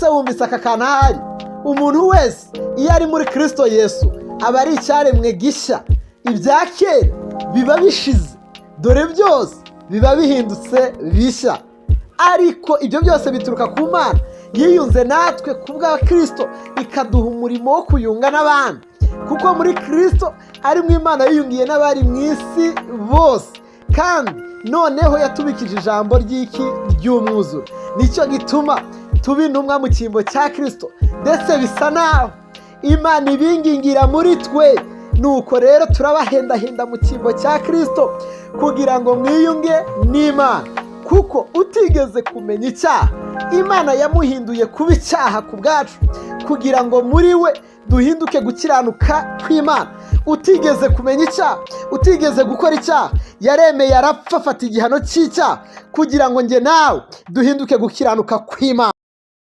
Ese wumvise aka kantu ahari? Umuntu wese iyo ari muri Kirisito Yesu aba ari icyaremwe gishya, ibya kera biba bishize, dore byose biba bihindutse bishya. Ariko ibyo byose bituruka ku Mana yiyunze natwe ku bwa Kirisito, ikaduha umurimo wo kuyunga n'abandi, kuko muri Kirisito arimo Imana yiyungiye n'abari mu isi bose. Kandi noneho yatubikije ijambo ry'iki? Ry'umwuzuro. Nicyo gituma tuba intumwa mu cyimbo cya Kirisito, ndetse bisa naho Imana ibingingira muri twe. Nuko rero turabahendahenda mu cyimbo cya Kirisito kugira ngo mwiyunge n'Imana, kuko utigeze kumenya icyaha Imana yamuhinduye kuba icyaha ku bwacu, kugira ngo muri we duhinduke gukiranuka kw'Imana. Utigeze kumenya icyaha, utigeze gukora icyaha, yaremeye arapfa, afata igihano cy'icyaha kugira ngo njye nawe duhinduke gukiranuka kw'Imana.